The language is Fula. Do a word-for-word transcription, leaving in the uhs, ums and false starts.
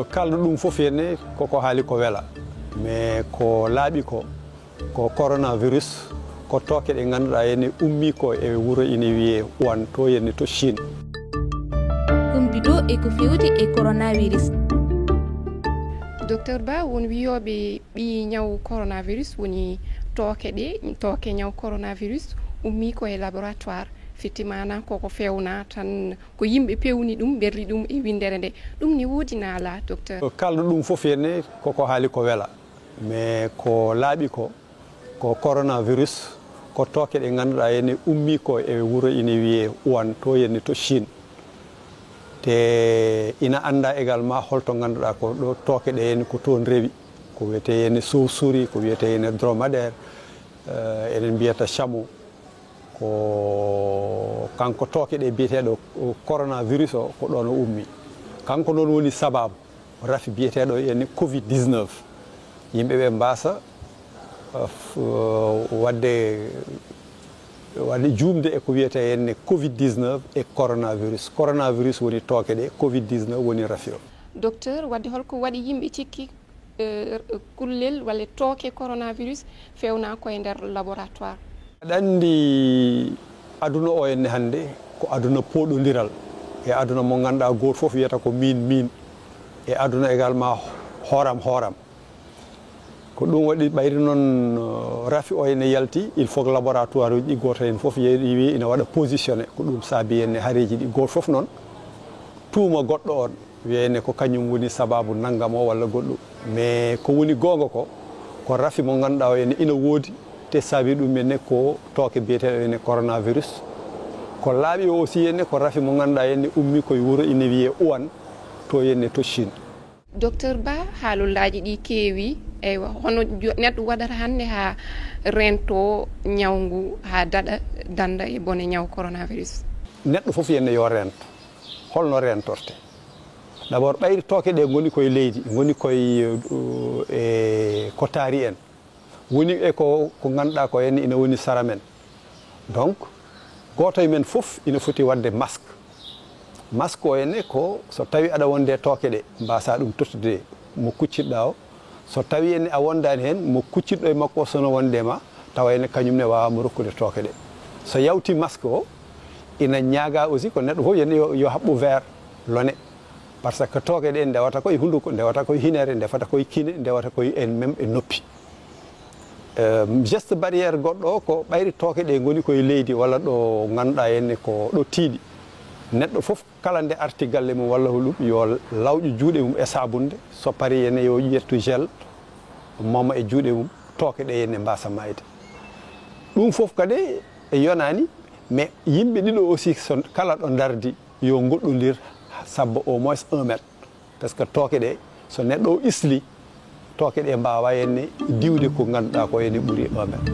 Kalɗo ɗum fof henne koko haali ko wela, mais ko laaɓi ko, ko coronavirus, ko tooke ɗe ngannduɗaa henne ummii ko e wuro ina wiyee Wuhan to henne to Chine. Humpito e ko fewti e coronavirus. Docteur Ba, won wiyooɓe ɓii ñaw coronavirus woni tooke ɗe, tooke ñaw coronavirus ummii ko e laboratoire. Fitti maana koko fewna tan ko yimɓe pewni ɗum, berli ɗum e winndere nde. Ɗum ne woodi na alaa, docteur? Kalɗo ɗum fof henne koko haali ko wela, mais ko laaɓi ko, ko coronavirus, ko tooke ɗe ngannduɗaa henne ummii ko e wuro ina wiyee Wuhan to henne to Chine. Te ina anndaa également holto ngannduɗaa ko ɗo tooke ɗe henne ko toon rewi, ko wiyetee henne chauve-souris, ko wiyetee henne dromadaire, eh, eɗen mbiyata chameau. Ko kanko tooke ɗe biyeteeɗo coronavirus o ko ɗoon o ummii. Kanko noon woni sabaabu rafi biyeteeɗo henne covid dix-neuf. Yimɓe ɓe mbaasa, eh, f-, waɗde, waɗde juumde e ko wiyetee henne covid dix-neuf e coronavirus. Coronavirus woni tooke ɗe, covid dix-neuf woni rafi o. Docteur, wadde holko waɗi yimɓe cikki, eh, kullel walla tooke coronavirus fewna ko e nder laboratoire? Aɗa anndi aduna o henne hannde ko aduna pooɗondiral. E aduna mo ngannduɗaa gooto fof wiyata ko miin, miin. E aduna également hooram, hooram. Ko ɗum waɗi ɓayri noon, uh, rafi o ene yalti, il faut que laboratoire uji ɗi gooto heen fof yeeɗi wi ina waɗa positionné. Ko ɗum saabi henne hareeji ɗi gooto fof noon tuuma goɗɗo on, wiya henne ko kañum woni sabaabu nanngam o walla goɗɗum. Mais ko woni goonga ko, ko rafi mo ngannduɗaa o henne ina woodi, te saabi ɗum henne ko tooke biyeteeɗo henne coronavirus. Ko laaɓi o aussi henne ko rafi mo ngannduɗaa henne ummi koye wuro ina wiyee Wuhan, to henne to Chine. Docteur Ba, haalullaaji ɗi keewi, eywa, hono jo-, neɗɗo waɗata hannde haa reento ñaw ngu, haa daɗa, dannda e bone ñaw coronavirus? Neɗɗo fof henne yo reento. Holno reentorte? D'abord, ɓayri tooke ɗe ngoni koye leydi, ngoni koye, uh, e ko taari en. Woni e ko, ko ngannduɗaa ko henne ina woni sara men. Donc, gooto e men fof ina foti waɗde masque. Masque o henne ko so tawi aɗa wonde e tooke ɗe, mbasa ɗum tottude mo kuccitɗa o. So tawi henne a wondaani heen, mo kuccitɗo e makko o sono wonde ma, tawa henne kañum ne waawa mo rokkude tooke ɗe. So yawti masque o, ina ñaaga aussi ko neɗɗo fof henne yo, yo haɓɓu verre, lone. Par ce que tooke ɗe ndewata koye hunnduko, ndewata koye hinere, ndewata koye kine, ndewata koye en même e noppi. Eh, geste barrière goɗɗo o ko ɓayri tooke ɗe ngoni koye leydi walla ɗo ngannduɗaa henne ko ɗo tiiɗi. Neɗɗo fof kala nde arti galle mum walla ko ɗum, yo lawƴo juuɗe mum e saabunde, so parii henne yo ƴettu gel, moma e juuɗe mum, tooke ɗe henne mbasa maayde. Ɗum fof kadi e yonaani, mais yimɓe ɗiɗo aussi so kala ɗo ndardi yo ngoɗɗondir sabba au moins un mètre. Par ce que tooke ɗe, so neɗɗo o isli, tooke ɗe mbaawa henne diwde ko ngannduɗaa ko henne ɓuri un mètre.